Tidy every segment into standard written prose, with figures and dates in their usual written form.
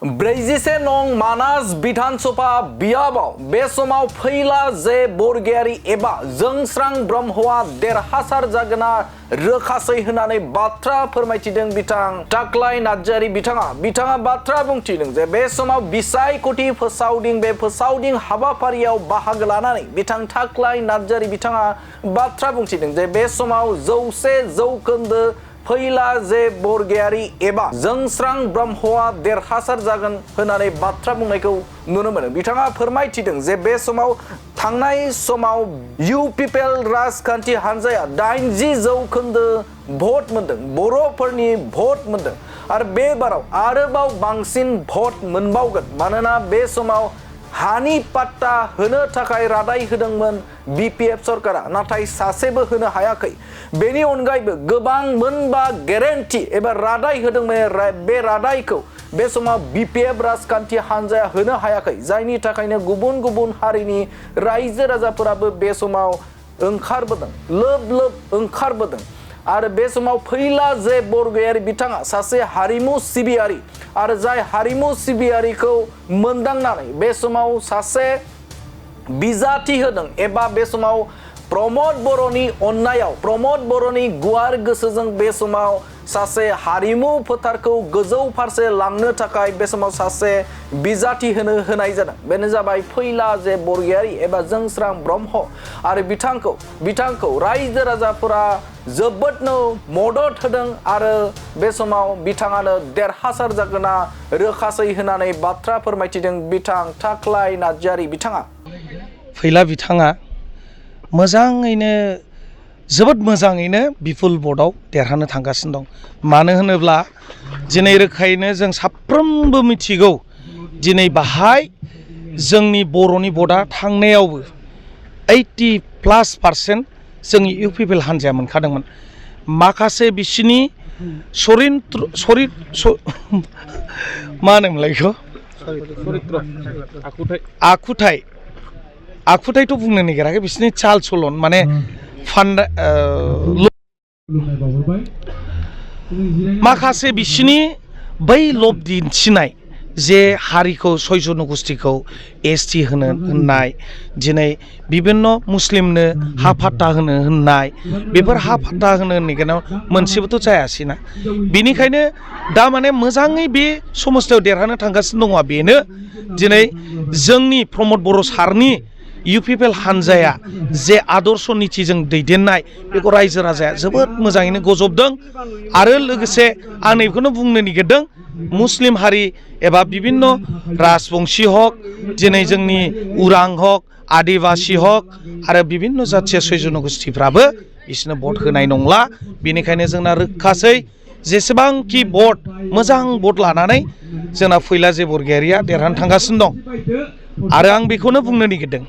ब्रैजिसे नं मानास विधानसभा बियाबाव बे समाव फैला जे बरगयारी एबा जोंस्रां ब्रह्मआ देरहासार जागोना रोखासै होननानै बाथ्रा फोरमायथिदों बिथां टाक्लाय नार्जारी बिथाङा बाथ्रा बुंथिदों जे बे समाव बिसायख'थि फोसावदिं बे फोसावदिं हाबाफारियाव बाहागो लानानै बिथां टाक्लाय नार्जारी बिथाङा बाथ्रा बुंथिदों जे बे समाव 100% फैला जे बरगयारी एबा जोंस्रां ब्रह्मआ देरहासार जागोन होननानै बाथ्रा बुंनायखौ नुनो मोनो। बिथाङा फोरमायथिदों जे बे समाव थांनाय समाव इउपिपिएल राजखान्थि हान्जाया 80% भट मोनदों, बर'फोरनि भट मोनदों आरो बे बाराव आरोबाव बांसिन भट मोनबावगोन। मानोना बे समाव हानि पाट्टा होनो थाखाय रादाय होदोंमोन बिपिएफ सरकारा, नाथाय सासेबो होनो हायाखै। बेनि अनगायैबो गोबां मोनबा गेरेन्टि एबा रादाय होदोंमोन, बे रादायखौ बे समाव बिपिएफ राजखान्थि हान्जाया होनो हायाखै, जायनि थाखायनो गुबुन गुबुन हारिनि रायजो राजाफोराबो बे समाव ओंखारबोदों, लोब ओंखारबोदों। आरो बे समाव फैला जे बरगयारी बिथाङा सासे हारिमु सिबियारि आरो जाय हारिमु सिबियारिखौ मोनदांनानै बे समाव सासे बिजाथि होदों एबा बे समाव प्रमोद बर'नि अननायाव, प्रमोद बर'नि गुवार गोसोजों बे समाव सासे हारिमु फोथारखौ गोजौ फारसे लांनो थाखाय बे समाव सासे बिजाथि होनाय जादों। बेनो जाबाय फैला जे बरगयारी एबा जोंस्रां ब्रह्म आरो बिथांखौ रायजो राजाफोरा जोबोदनो मदद होदों आरो बे समाव बिथाङानो देरहासार जागोना रोखासै होननानै बाथ्रा फोरमायथिदों बिथां टाक्लाय नार्जारी बिथाङा। फैला बिथाङा मोजाङैनो जोबोद मोजाङैनो बिपुल भटआव देरहानो थांगासिनो दं। मानो होनोब्ला दिनै रोखायैनो जों साफ्रोमबो मिथिगौ, दिनै बाहाय जोंनि बर'नि भटआ थांनायावबो 80+% जोंनि इउपिपिएल हान्जाया मोनखादोंमोन। माखासे बिसिनि मा होनोमोनलाय बेखौ आखुथायथ' बुंनो नागिराखै, बिसोरनि चाल चलन माने माखासे बिसिनि बै लब दिन्थिनाय जे हारिखौ सय जनगोष्ठीखौ एसटि होननाय, दिनै बिभिन्न मुस्लिमनो हा फाट्टा होननाय, बेफोर हा फाट्टा होनो नागिरनायाव मोनसेबोथ' जायासैना। बेनिखायनो दा माने मोजाङै बे समस्थियाव देरहानो थांगासिनो दङ। बेनो दिनै जोंनि प्रमोद बर' सारनि इउपिपिएल हान्जाया जे आदर्श नितिजों दैदेननाय बेखौ रायजो राजाया जोबोद मोजाङैनो गजबदों। आरो लोगोसे आं नैखौनो बुंनो नागिरदों, मुस्लिम हारि एबा बिभिन्न राजबंशी हक, दिनै जोंनि उरां हक, आदिबासि हक आरो बिभिन्न जाथिय सय जनगोष्ठीफ्राबो बिसोरनो भट होनाय नंला। बेनिखायनो जोंना रोखासै जेसेबांखि भट, मोजां भट लानानै जोंना फैला जे बरगयारिया देरहानो थांगासिनो दं। आरो आं बेखौनो बुंनो नागिरदों,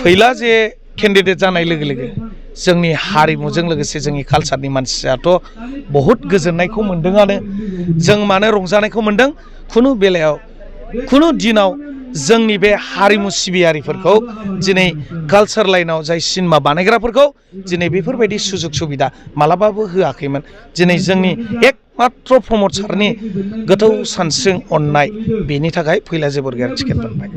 फैला जे केन्डिडेट जानाय लोगो लोगो जोंनि हारिमुजों लोगोसे जोंनि कालचारनि मानसियाथ' बहुद गोजोननायखौ मोन्दोंआनो। जों मानो रंजानायखौ मोन्दों, खुनु बेलायाव खुनु दिनाव जोंनि बे हारिमु सिबियारिफोरखौ दिनै कालचार लाइनाव जाय सिनेमा बानायग्राफोरखौ दिनै बेफोरबायदि सुजुग सुबिदा मालाबाबो होआखैमोन। दिनै जोंनि एकमात्र प्रमोद सारनि गोथौ सानस्रिं अननाय, बेनि थाखाय फैला जे बरगयारि टिकेट मोनबाय।